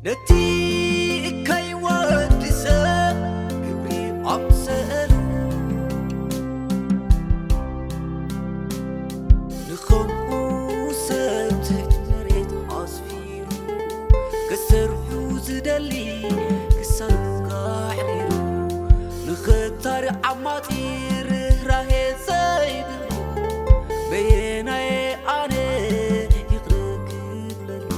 ነቲ እካይ ወዲ ሰብ ግብሪ ኣምሰሉ ንኸምኡ ሰብ ትሕቲ መሬት ኣስፊሩ ክሰርሑ ዝደሊ ክሳኑ ካሕዲሩ ንኽታሪ ዓማጺ ርህራሄ ዘይብሉ በየናየ ኣነ ይቕረ ክብለሉ።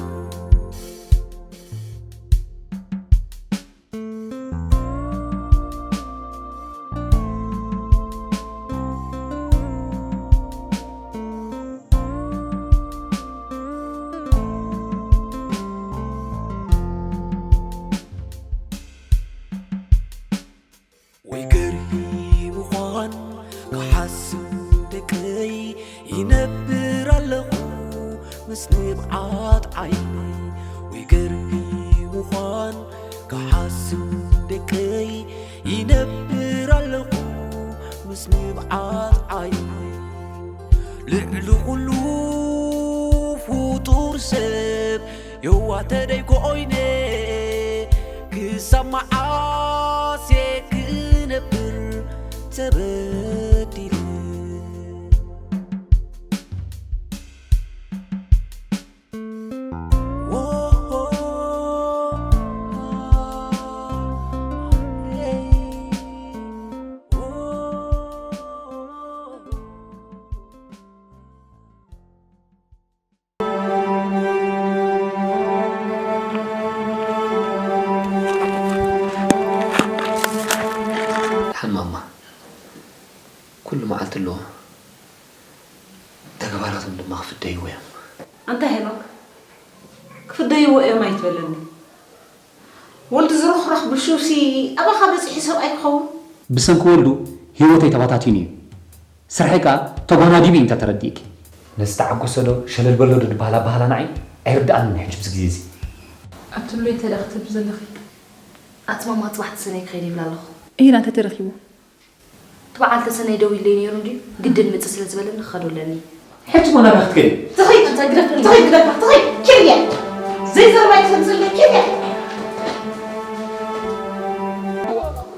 ወይ ገርሂ ምዃን ክሓስብ ደቀይ ይነብር ኣለኹ ምስ ንብዓት ዓይነይ። ወይ ገርሂ ምዃን ክሓስብ ደቀይ ይነብር ኣለኹ ምስ ንብዓት ዓይነይ። ልዕሊ ኩሉ ፍጡር ሰብ የዋተደይ ኮይነ ክሳብ መዓስ እየ ክነብር ተበዲለ። ደሓን ማማ፣ ኩሉ መዓልቲ ኣለዎ፣ ተግባራቶም ድማ ክፍደይዎ እዮም። ኣንታ ሄኖክ፣ ክፍደይዎ እዮም ኣይትበለኒ። ወልዲ ዝርኽረኽ ብልሽውሲ ኣባኻ በጺሑ ሰብኣይ ክኸውን? ብሰንኪ ወልዱ ህይወተይ ተባታቲኑ እዩ። ስርሐይ ከኣ ተጓናዲቡ እዩ እንተ ተረዲእኪ። ነዚ ተዓጎሰ ዶ ሸለል በሎ ዶ ድበሃል ኣበሃህላ ንዓይ ኣይርድኣንን እዩ ሕጂ ብዚ ግዜ እዚ። ኣቲ ሉሊ እንታይ ደኣ ክትብሊ ዘለኺ? ኣቲ ማማ ጽባሕ ተሰነይ ክኸይድ ይብል ኣለኹ። እሂና እንታይ ተረኺቡ? እቲ በዓል ተሰነይ ደዊሉለይ ነይሩ እንድዩ ግድን ምጽእ ስለ ዝበለኒ ክኸዶ ኣለኒ። ሕጂ እሞ ናበይ ክትከዲ? ትኺድ ትኺድ ግደፋ ትኺድ ኪድ እያ ዘይዘረባ ኣይትተምፅለይ ኪድ እያ።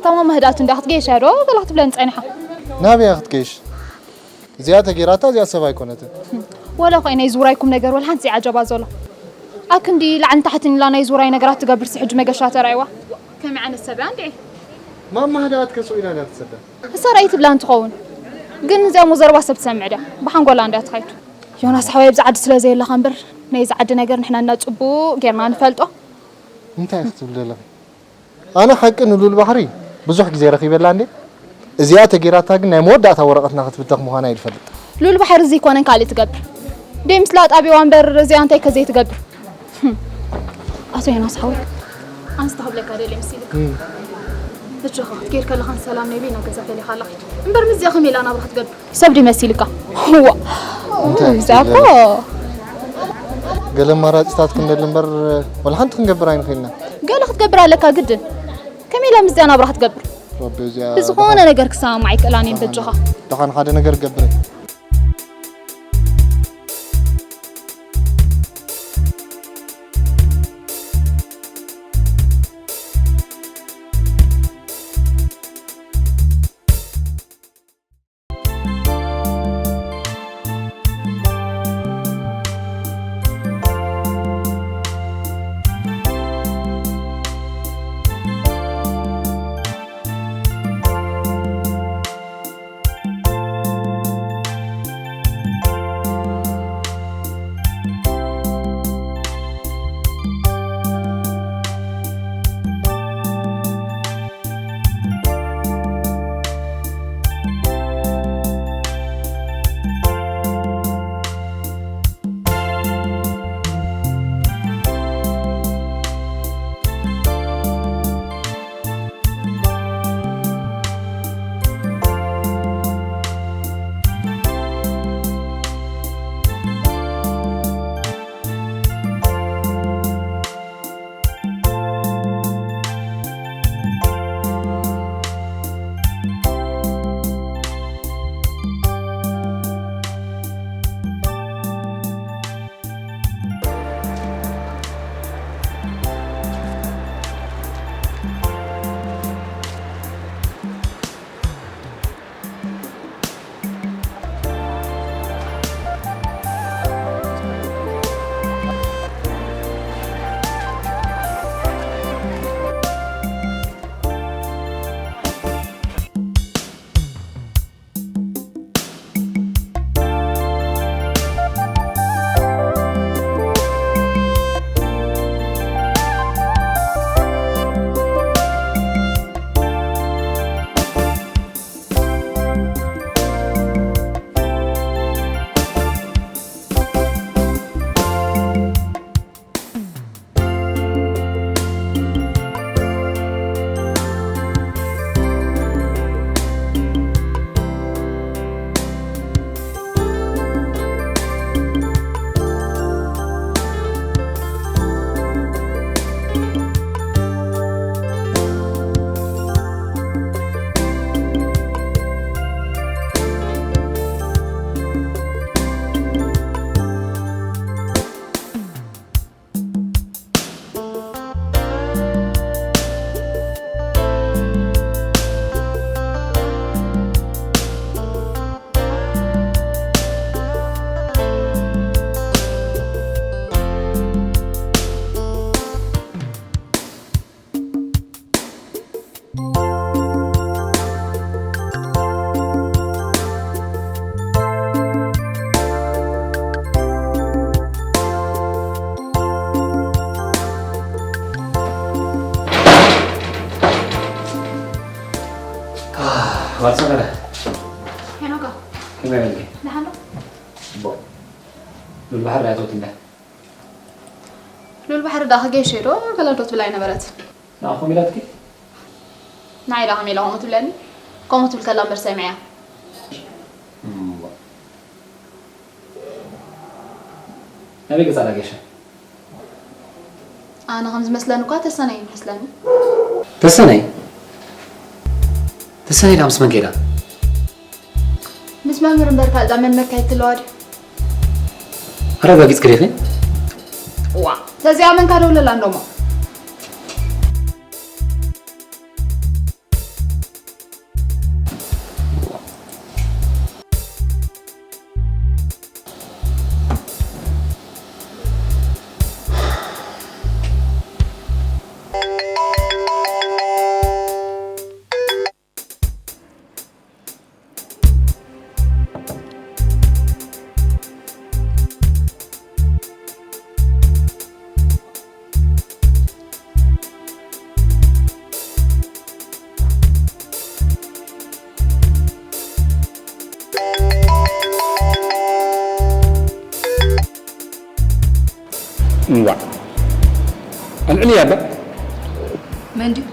ታማ መህዳእቱ እንዳ ክትገይሽ እያ ዶ ገላ ክትብለኒ ፀኒሓ። ናበይ እያ ክትገይሽ? እዚኣ ተገይራታ እዚኣ ሰብ ኣይኮነትን። ወላ እኮ ናይ ዙራይ ቁምነገር ወላ ሓንቲ ዘይዓጀባ ዘሎ። ኣክንዲ ላዕልን ታሕትን ኢላ ናይ ዙራይ ነገራት ትገብርሲ ሕጂ መገሻ ተራእይዋ። ከመይ ዓይነት ሰብ እያ እንድዒ? ማማ ህድኣት ከ ስቕ ኢላ ድያ ትሰዳ? እሳ ራእይ ትብላ እንትኸውን ግን እዚኣ እሞ ዘረባ ሰብ ትሰምዕ ድያ? ብሓንጎላ እንድያ ትኸይድ። ዮናስ ሓወይ ኣብዚ ዓዲ ስለ ዘየለኻ እምበር ናይዚ ዓዲ ነገር ንሕና እና ጽቡቕ ጌርና ንፈልጦ። እንታይ ኢኺ ትብሊ ዘለኺ? ኣነ ሓቂ ንሉል ባሕሪ ብዙሕ ግዜ ረኺበላ እንዴ? እዚኣ ተጌራታ ግን ናይ መወዳእታ ወረቐትና ክትብተኽ ምዃና እየ ዝፈልጥ። ሉል ባሕሪ እዚ ኣይኮነን ካልእ ትገብር። ደይ ምስላ ጣቢዋ እምበር እዚኣ እንታይ ከ ዘይትገብር። ኣቶ ዮናስ ሓወይ ኣንስታ ክብለካ ደልየ መሲልካ። እጆኻ ክትከይድ ከለኻ ንሰላም ነይ ቤና ገዛ ፈሊኻ ኣላ ኺድ። እምበር ምስዚኣ ከመይ ኢላ ናብራ ክትገብር? ሰብ ድዩ መሲልካ? ዋ እንታይ እዛ እኮ ገለ ኣማራፂታት ክንደሊ እምበር ወላ ሓንቲ ክንገብር ኣይንኽእልና። ገለ ክትገብር ኣለካ ግድን። ከመይ ኢላ ምስዚኣ ናብራ ክትገብር? ረቢ እዚኣ ብዝኾነ ነገር ክሰማማዕ ኣይክእላን እየን በጃኻ። ደሓን ሓደ ነገር ገብር። ኣሰመረ፣ ሄኖካ፣ ከመይ በልኪ? ደሓን ዶ? ጽቡቕ። ሉል ባሕሪ ኣይኣተወት እንዳ? ሉል ባሕሪ ደኣ ከገይሸ ዶ ገለ ዶ ትብል ኣይነበረት? ንዓኹም ኢላትኪ? ንዓይ ደኣ ከመይ ኢላ ከምኡ ትብለኒ? ከምኡ ትብል ከላ እምበር ሰሚዐያ። እምቧ። ናበይ ገጻ ዳገሻ? ኣነ ከም ዝመስለኒ እኳ ተሰነይ ይመስለኒ። ተሰነይ? ተሰነይ ዳ ምስ መን ከይዳ? ምስ መምህር እምበር ካልእ ዳ መን መካየድ ትለዋ ድዩ? ኣረጋጊጽ ክሪኺ? ዋ፣ ተዚኣ መንካ ደውለላ እንዶሞ። እዋዕ ኣልዕልያ እባ። መን ድዩ?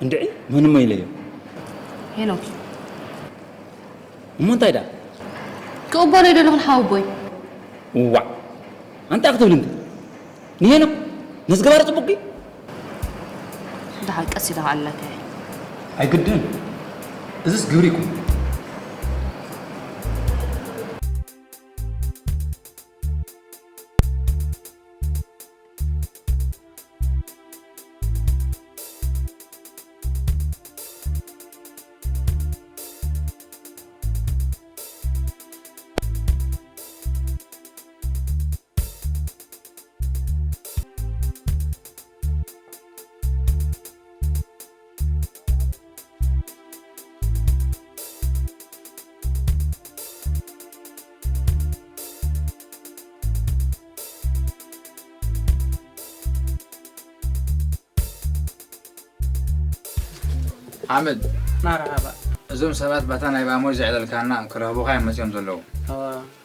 እንድዒ መን እሞ ኢለዮ። ሄኖክ እዩ። እሞ እንታይ ደኣ? ክቕበሎ ኣይደለኹን ሓወቦይ። እዋዕ ኣንታይ ክትብል እንተ ንሄኖክ ነዚ ገባሪ ጽቡቕ ድዩ? ደሓር ቀስ ኢልካ ኣለካ። ኣይግድን። እዝስ ግብሪ ይኩን። ሓመድ፣ መርሓባ። እዞም ሰባት ባታ ናይ ባሞይ ዘዕለልካና ክረኽቡኻ እዮም መጺኦም ዘለዉ። እወ።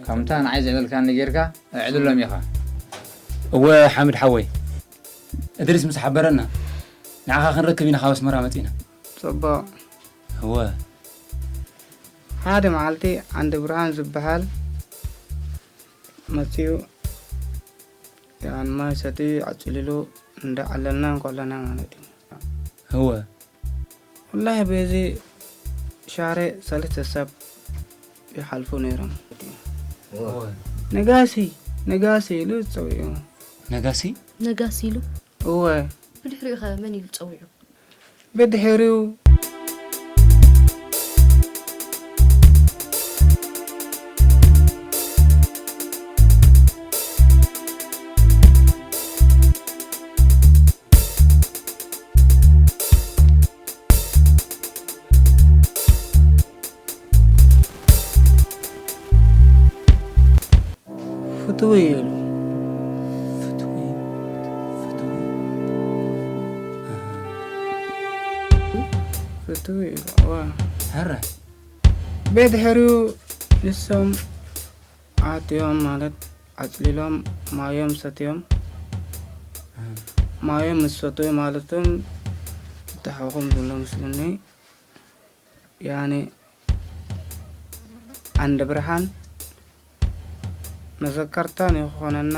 ከምታ ንዓይ ዘዕለልካኒ ጌርካ ኣዕልሎም ኢኻ። እወ ሓምድ ሓወይ፣ እድሪስ ምስ ሓበረና ንዓኻ ክንረክብ ኢና ካብ ኣስመራ መጺና። ጽቡቕ። እወ። ሓደ መዓልቲ ዓንዲ ብርሃን ዝበሃል መጺኡ ያን ማይ ሰትዩ ኣጽሊሉ እንዳ ዓለልና እንከሎና ማለት እዩ። እወ። ወላሂ በዚ ሻሬ ሰለስተ ሰብ ይሓልፉ ነይሮም። ነጋሲ ነጋሲ ኢሉ ጸዊዑ። ነጋሲ? ነጋሲ ኢሉ? እወ። ብድሕሪኡ ኸ መን ኢሉ ጸዊዑ? ብድሕሪኡ ፍትዊ ኢሉ። ፍትዊ? ፍትዊ? ፍትዊ ኢሉ፣ እወ። ሕረ? ብድሕሪኡ ንሶም ኣትዮም ማለት ኣጽሊሎም ማዮም ሰትዮም። ማዮም ምስ ሰተዩ ማለቶም ብታሕኹም ዝብሎ ምስልኒ። ያኒ ዓንደ ብርሃን መዘከርታ ንክኾነና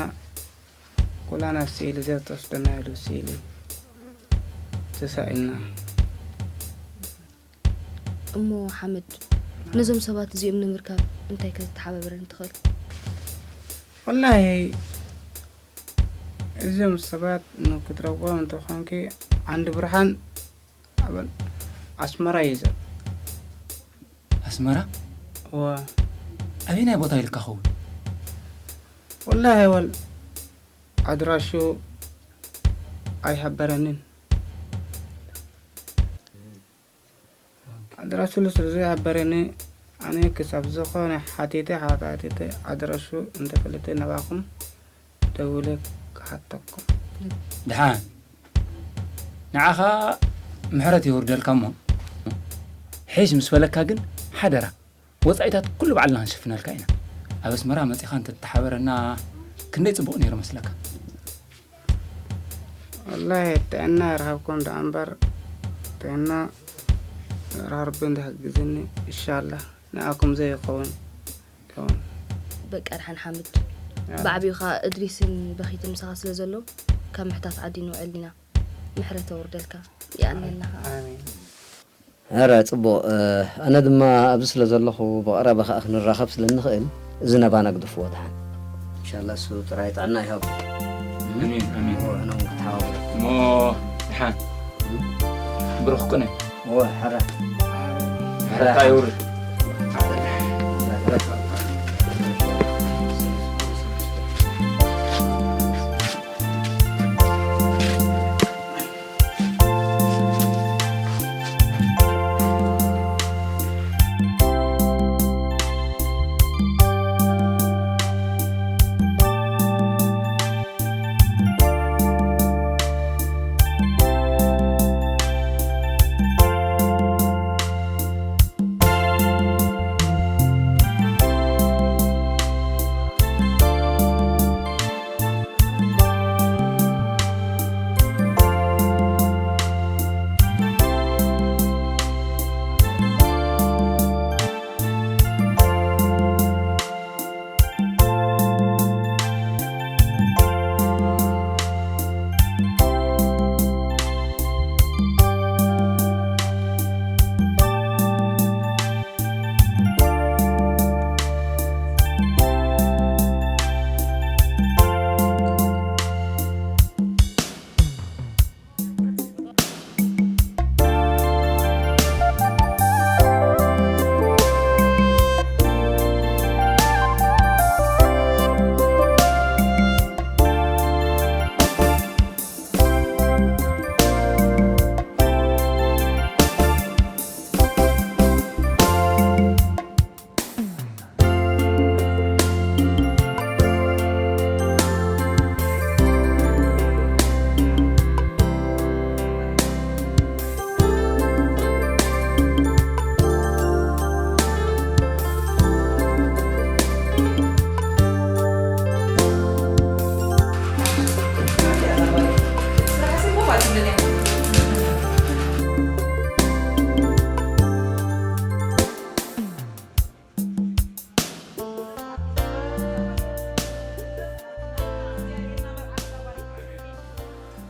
ኩላና ስእሊ ዘተወስደና ኢሉ ስእሊ ተሳኢልና። እሞ ሓመድ ነዞም ሰባት እዚኦም ንምርካብ እንታይ ከተተሓባብረኒ ትኽእል? ወላሂ እዞም ሰባት ንክትረክቦም እንተኾንኪ ዓንዲ ብርሃን ኣበል ኣስመራ እዩ ዘሎ። ኣስመራ? እወ። ኣበየናይ ቦታ ኢልካ ኸውን? ወላሂ ወል ኣድራሹ ኣይሓበረንን። ኣድራሹ ስለ ዘይሓበረኒ ኣነ ክሳብ ዝኾነ ሓቲተ ሓቲተ ኣድራሹ እንተፈለጠ ናባኹም ደዊለ ክሓተኩም። ደሓን ንዓኻ ምሕረት የውርደልካ እሞ ዒሽ ምስ በለካ ግን ሓደራ፣ ወጻኢታት ኩሉ ባዕልና ክንሽፍነልካ ኢና። ኣብ ኣስመራ መጺኻ እንተተሓበረና ክንደይ ጽቡቕ ነይሩ መስለካ። ወላሂ ጥዕና ይርሃብኩም ደኣ እምበር፣ ጥዕና ረቢ እንተሕግዝኒ፣ ኢንሻላህ ንኣኩም ዘይኸውን ይኸውን። በቃ ደሓን ሓምድ፣ ብዓቢኡ ኸኣ እድሪስን በኺትን ምሳኻ ስለ ዘለዉ፣ ካብ ምሕታት ዓዲ ንውዕል ኢና። ምሕረት የውርደልካ። ይኣልየና ኸኣ። ኣሜን። ኧረ ጽቡቕ፣ ኣነ ድማ ኣብዚ ስለ ዘለኹ ብቐረባ ኸኣ ክንራኸብ ስለ እንኽእል እዚ ነባና ግደፍዎ ደሓን። ኢንሻላህ እሱ ጥራይ ጥዕና ይሃቦ። ኣሜን ኣሜን። ንሕና እውን ክትሓባበሩ። እሞ ደሓን ብሩኽ ኩነ። እወ፣ ሕረ። ምሕረትካ የውርድ።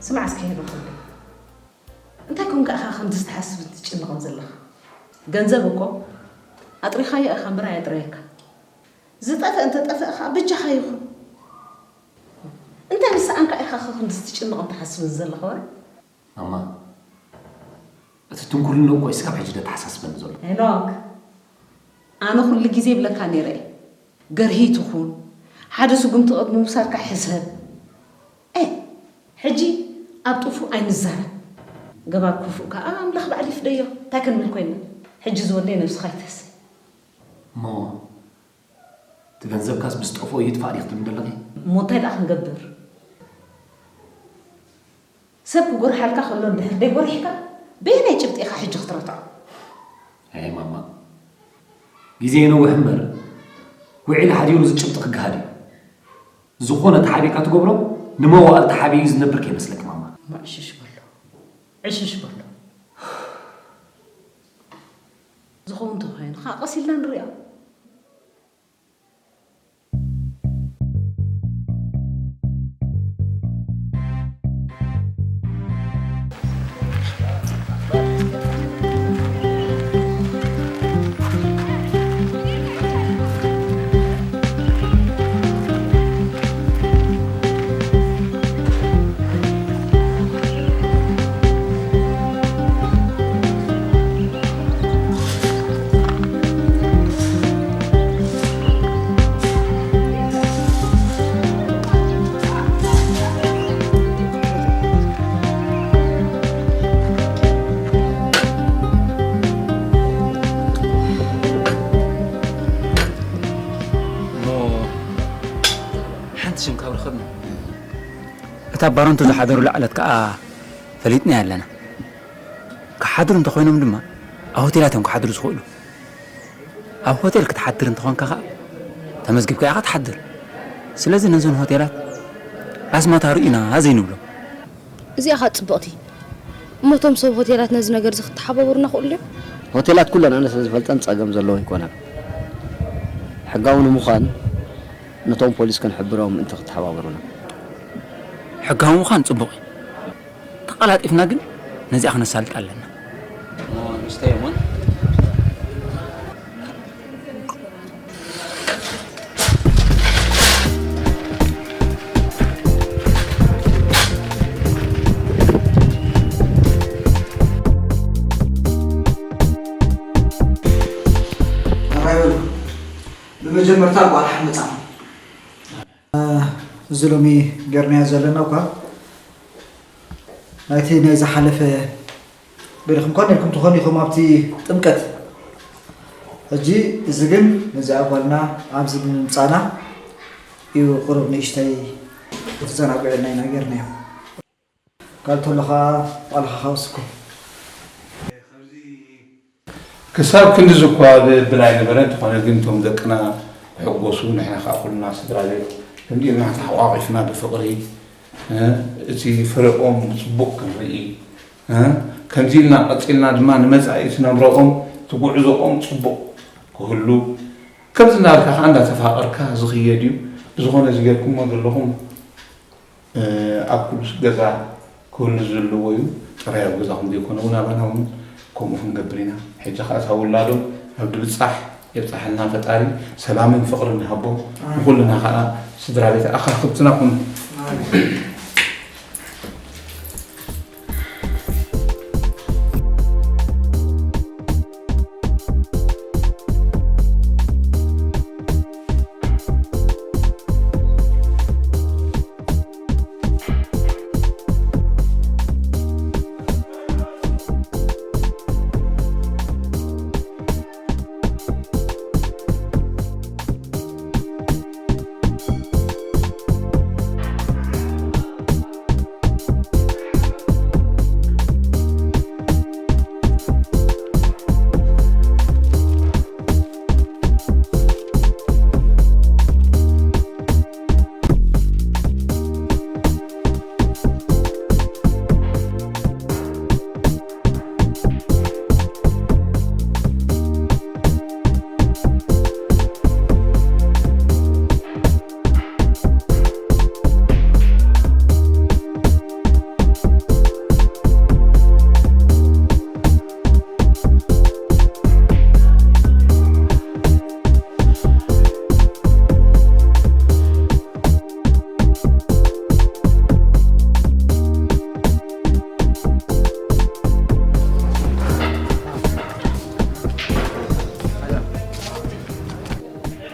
ስማዕ እስኪ ሄኖክ ወደይ፣ እንታይ ኮንካ ኢኻ ከምዚ ትሓስብን ትጭነቕን ዘለኻ? ገንዘብ እኮ ኣጥሪኻዮ ኢኻ እምበር ኣየጥረየካ። ዝጠፍአ እንተጠፍአ ኸዓ በጃኻ ይኹን። እንታይ ምስ ሰኣንካ ኢኻ ኸ ክንድዚ ትጭነቕን ትሓስብን ዘለኻ ወረ? ማማ፣ እቲ ትንኩልንኡ እኮ እዩ ስጋብ ሕጂ ደተሓሳስበኒ ዘሎ። ሄኖክ፣ ኣነ ኩሉ ግዜ ይብለካ ነይረ እየ፣ ገርሂ ትኹን፣ ሓደ ስጉምቲ ቅድሚ ምውሳድካ ሕሰብ። ኤ፣ ሕጂ ኣብ ጥፉእ ኣይንዛረብ። ገባር ክፉእ ከኣ ኣምላኽ ባዕሉ ይፍደዮ። እንታይ ክንብል ኮይንና? ሕጂ ዝወደይ ነብስኻ ይትህሰ። እሞ እቲ ገንዘብካስ ብዝጠፍኦ ይጥፋእ ድዩ ክትብልኒ ዘለኺ? እሞ እንታይ ደኣ ክንገብር? ሰብ ክጎርሓልካ ከሎ እንድሕር ደይጎሪሕካ በየናይ ጭብጢ ኢኻ ሕጂ ክትረትዖ? ኣይ ማማ፣ ግዜ ይነውሕ እምበር ውዒሉ ሓዲሩ እዚ ጭብጢ ክገሃድ እዩ። ዝኾነ ተሓቢእካ ትገብሮ ንመዋእል ተሓቢኡ ዝነብር ከይመስለኪ ማማ። እሞ ዕሽሽ በሎ፣ ዕሽሽ በሎ። ዝኸውን ተኾይኑ ኸዓ ቀስ ኢልና ንሪኦ። እሞ ሓንቲ ሽም ካብ ረኸብና፣ እታ ባረንቱ ዝሓደሩላ ዕለት ከኣ ፈሊጥናያ ኣለና። ክሓድሩ እንተኾይኖም ድማ ኣብ ሆቴላት እዮም ክሓድሩ ዝኽእሉ። ኣብ ሆቴል ክትሓድር እንተኾንካ ኸዓ ተመዝጊብካ ኢኻ ትሓድር። ስለዚ ነዞን ሆቴላት ኣስማት ኣርእዩና ዘይንብሎ። እዚኣ ኸዓ ጽብቕቲ። እሞ እቶም ሰብ ሆቴላት ነዚ ነገር እዚ ክተሓባበሩና ክእሉ ድዮም? ሆቴላት ኩለን ኣነ ስለ ዝፈልጠን ጸገም ዘለዎ ኣይኮነን። ሕጋዊ ንምዃን ነቶም ፖሊስ ክንሕብሮም ምእንቲ ክተሓባበሩና። ሕጋዊ ምዃን ጽቡቕ እዩ። ተቐላጢፍና ግን ነዚኣ ክነሳልጣ ኣለና። ብመጀመርታ እንኳዕ ደሓን መጻኹም። እዚ ሎሚ ጌርናዮ ዘለና እኳ ናይቲ ናይ ዝሓለፈ በሊኹም እኳ ነርኩም ትኾኑ ኢኹም ኣብቲ ጥምቀት። ሕጂ እዚ ግን ነዚኣ ጓልና ኣብዚ ብምምጻና እዩ ቁሩብ ንእሽተይ ክትዘናግዑልና ኢና ጌርናዮ። ካልእ ተሎ ኸኣ ባዕልኻ ሓውስኩም። ክሳብ ክንድዚ እኳ ዘብል ኣይነበረ፣ እንተኾነ ግን እቶም ደቅና ክሕጎሱ ንሕና ከዓ ኩልና ስድራ ቤት ከምዚ ኢልና ተሓቋቒፍና ብፍቕሪ እቲ ፍረኦም ጽቡቕ ክንርኢ ከምዚ ኢልና ቀጺልና ድማ ንመጻኢ እቲ ናብራኦም እቲ ጉዕዞኦም ጽቡቕ ክህሉ ከምዚ እናበልካ ከዓ እንዳተፋቐርካ ዝኽየድ እዩ። ብዝኾነ እዚ ጌርኩሞ ዘለኹም ኣብ ኩሉ ገዛ ክህሉ ዘለዎ እዩ። ጥራይ ኣብ ገዛኹም ዘይኮነ እውን ኣባና እውን ከምኡ ክንገብር ኢና። ሕጂ ከዓ እታ ውላዶም ኣብ ድብጻሕ የብጽሓልና ፈጣሪ፣ ሰላምን ፍቕርን ይሃቦም። ንኹልና ከዓ ስድራ ቤት ኣኻኽብትና ኩኑ።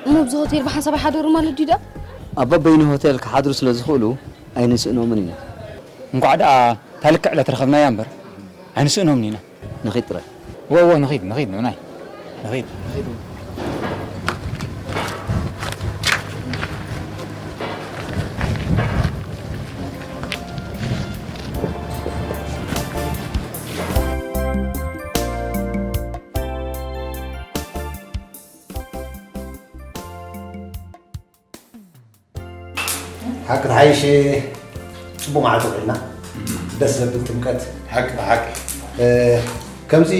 እሞ ኣብዚ ሆቴል ብሓንሳብ ኣይሓደሩ ማለት ድዩ ደኣ? ኣብ በበይኑ ሆቴል ክሓድሩ ስለ ዝኽእሉ ኣይንስእኖምን ኢና። እንኳዕ ደኣ እታ ልክዕ ለተረኸብናያ እምበር ኣይንስእኖምን ኢና። ንኺድ ጥራይ። እወ እወ ንኺድ ንኺድ ንብናይ ንኺድ። ሓቂ ተሓይሽ ጽቡቕ መዓልቲ ውዒልና ደስ ዘብል ጥምቀት ሓቂ ብሓቂ ከምዚ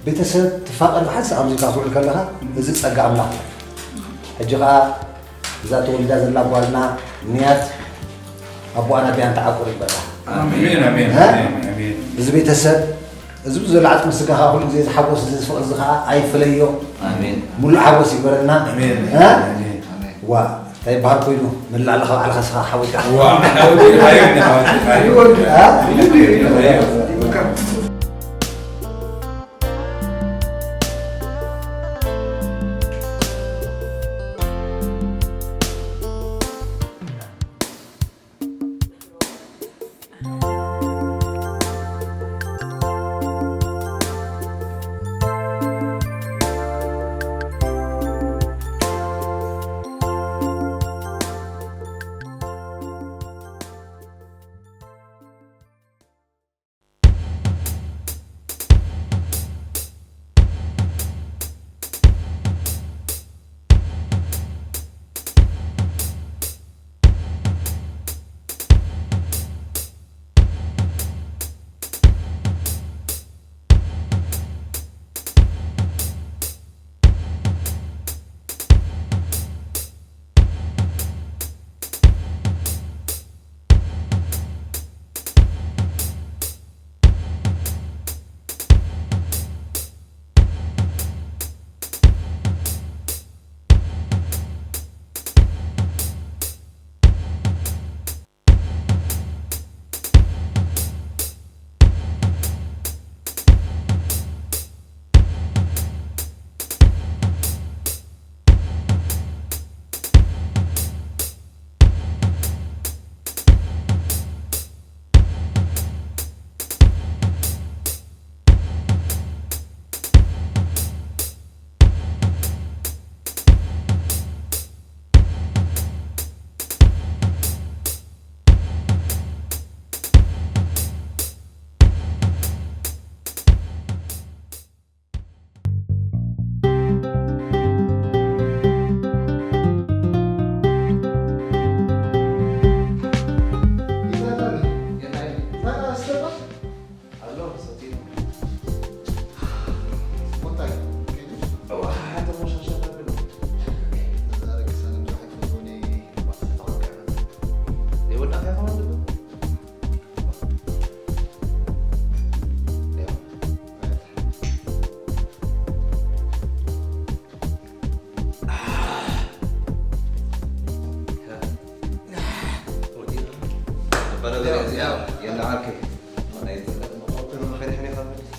ቤተሰብ ትፋቐር ብሓንሳእ ከምዚ ኢልካ ክትውዕል ከለኻ እዚ ጸጋ ኣምላኽ እዩ ሕጂ ኸኣ እዛ ተወሊዳ ዘላ ጓልና ንያት ኣቦኣን ኣዴኣን ተዓቁር ይበላ ኣሜን ኣሜን ኣሜን ኣሜን እዚ ቤተሰብ እዚ ብዙ ዘሎ ዓጽሚ ስጋ ከዓ ኩሉ ግዜ ዝሓጎስ እዚ ዝፍቕር እዚ ከዓ ኣይፍለዮ ኣሜን ሙሉእ ሓጎስ ይግበረልና ኣሜን እ? ኣሜን ዋ እንታይ ይበሃል ኮይኑ ንላዕሊ ካብ ዓለኻ ስኻ ሓወይካ ዋ ሓወይካ ይወድ እ?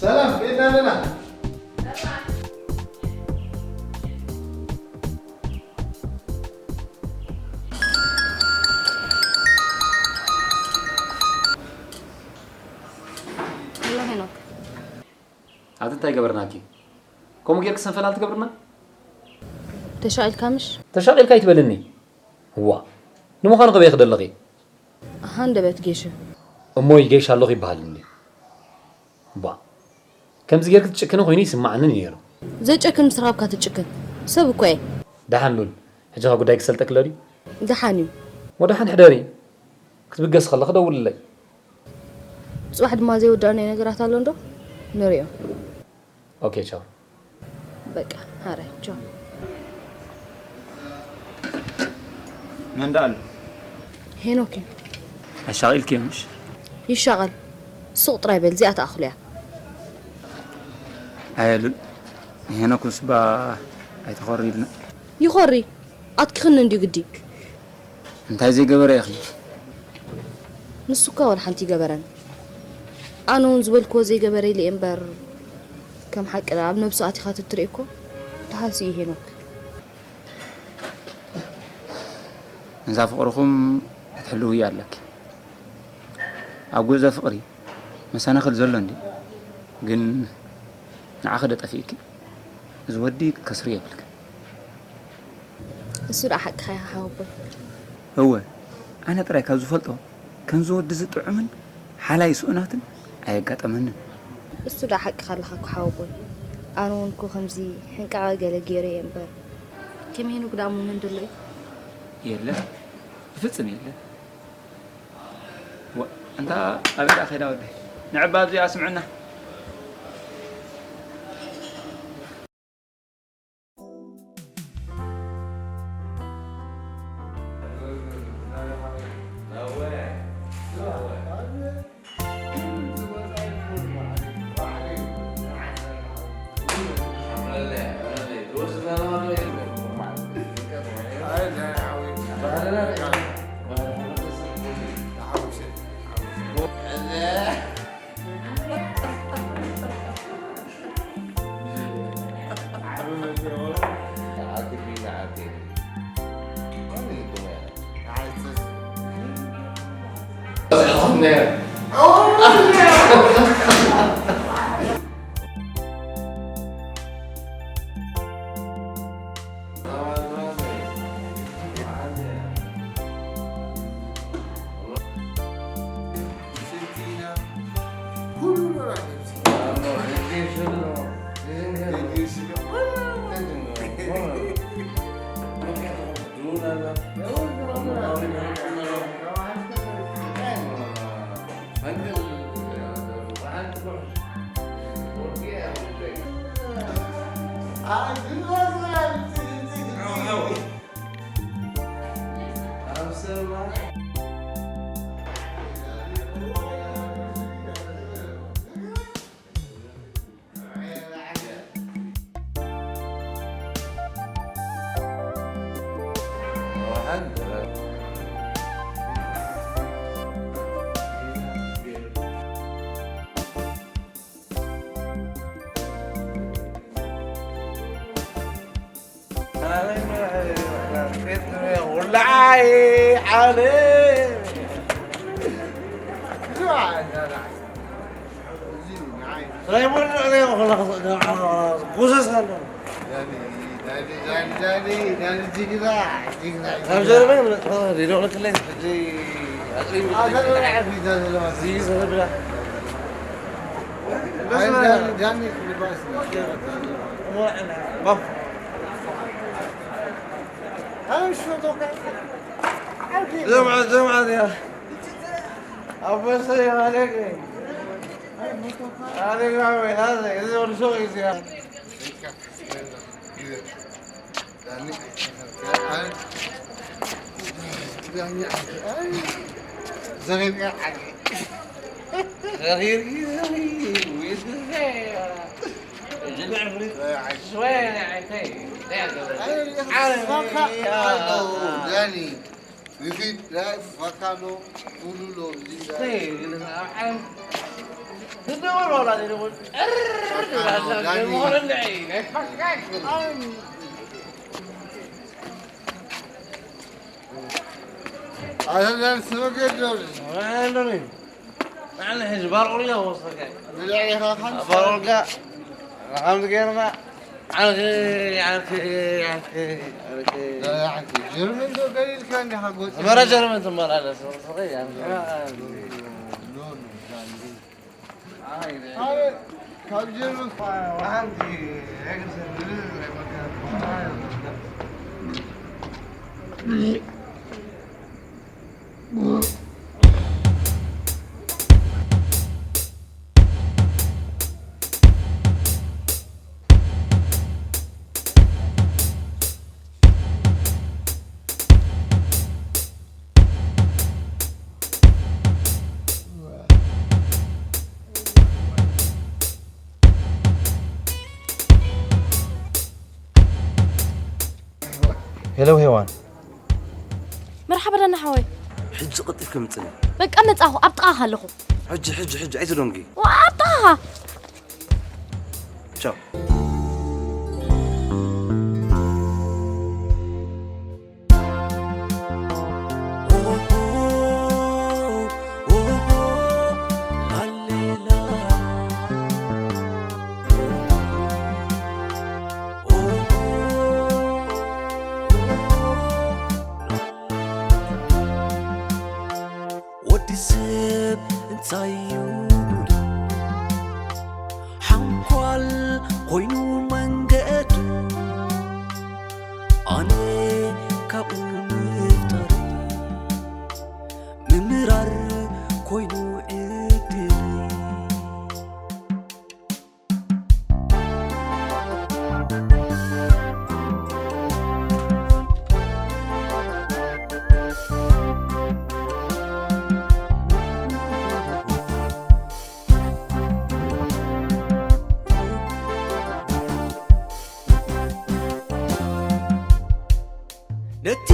ሰላም፣ ከይድና ኣለና። ሄሎ ሄኖክ፣ ኣቲ እንታይ ገበርናኪ? ከምኡ ጌርኪ ሰንፈላል ትገብርና? ተሻቒልካ ምሽ? ተሻቒልካ ኣይትበልኒ። እዋ፣ ንምዃኑ ከበይ ክደለኺ? ሃንደበት ጌሸ። እሞይ ጌሽ ኣለኹ ይበሃል እንዲ። እባ፣ ከምዚ ጌርኪ ትጭክኒ ኮይኑ ይስማዓኒ ነይሩ። ዘጨክን ምስ ረኸብካ ትጭክን ሰብ እኮ እየ። ደሓን ሉል፣ ሕጂ ኸ ጉዳይ ክሰልጠኪ ኣሎ ድዩ? ደሓን እዩ። ወደሓን ሕደሪ። ክትብገሲ ከለኺ ደውልለይ። ጽባሕ ድማ ዘይወዳእናዮ ነገራት ኣሎ እንዶ ንሪኦ። ኦኬ ቻው። በቃ ሃረ ቻው። መን ደኣ ኣሎ? ሄኖክ እዩ። ኣሻቒልክዮ ምሽ? ይሻቐል። ሱቕ ጥራይ በል፣ እዚኣ ትኣኽሎ እያ። ኣየሉል ሄኖክ ምስባ ኣይተኾሪ ኢልና። ይኾሪ። ኣትኪኽኒ እንድዩ ግዲ። እንታይ ዘይገበረ ኢኺ? ንሱ እኳ ወላ ሓንቲ ይገበረን። ኣነ እውን ዝበልክዎ ዘይገበረ ኢለ እየ እምበር፣ ከም ሓቂ ደኣ ኣብ ነብሱ ኣቲኻ ትትርኢ እኮ ደሓን ስኢ ሄኖክ። ነዛ ፍቕርኹም ክትሕልውያ ኣለኪ። ኣብ ጉዕዞ ፍቕሪ መሰናኽል ዘሎ እንዲ፣ ግን ንዓኺ ዶ ጠፊእኪ? እዚ ወዲ ከስሪ የብልክን። እሱ ደኣ ሓቅኻ ኢኻ ሓወቦይ። እወ፣ ኣነ ጥራይ ካብ ዝፈልጦ ከምዚ ወዲ እዚ ጥዑምን ሓላይ ስኡናትን ኣየጋጠመንን። እሱ ደኣ ሓቅኻ ኣለኻ እኮ ሓወቦይ። ኣነ እውን እኮ ከምዚ ሕንቃቐ ገለ ገይረ እየ እምበር፣ ከም ሄኖክ ደኣ እሞ መን ደሎ እዩ? የለን፣ ብፍጽም የለን። ዋ፣ እንታ ኣበይ ደኣ ከይዳ ወደይ? ንዕባ ኣብዚ ኣስምዕና። جمعة جمعة يا أبو سيد عليك. عليك يا عمي، هذا يزور شو يزيد. ንኺድ ናይ ፋካሎ ቡሉሎ ዝዛ ኣህለን ስመገዶር ኣነ ሕጂ ባርቁልጋ ወሰከ ብልዕኻ ባርቁልጋ ከምዚ ገይርና ዓንኺ ዓንኺ ዓንኺ ዓንኺ ጀርመን ዶ ገሊልካ እንዲኻ ጎፂ መራ ጀርመን ትመላለስ ወሰኸ ዓንኺ ካብ ጀርመን ዓንኺ ሄሎ ሄዋን። መርሓባ ዳና ሓወይ። ሕጂ ቀልጢፍኪ ምጽኒ። በቃ መጻኹ፣ ኣብ ጥቓኻ ኣለኹ። ሕጂ፣ ሕጂ፣ ሕጂ፣ ኣይትደንጊ። ዋ፣ ኣብ ጥቓኻ። ቻው። ወዲ ሰብ እንታይ እዩ ጉዱ? ሓንኳል ኮይኑ መንገዱ ኣነ ካብኡ ምፍጣረይ ምምራር ኮይኑ ዕድለይ። ነቲ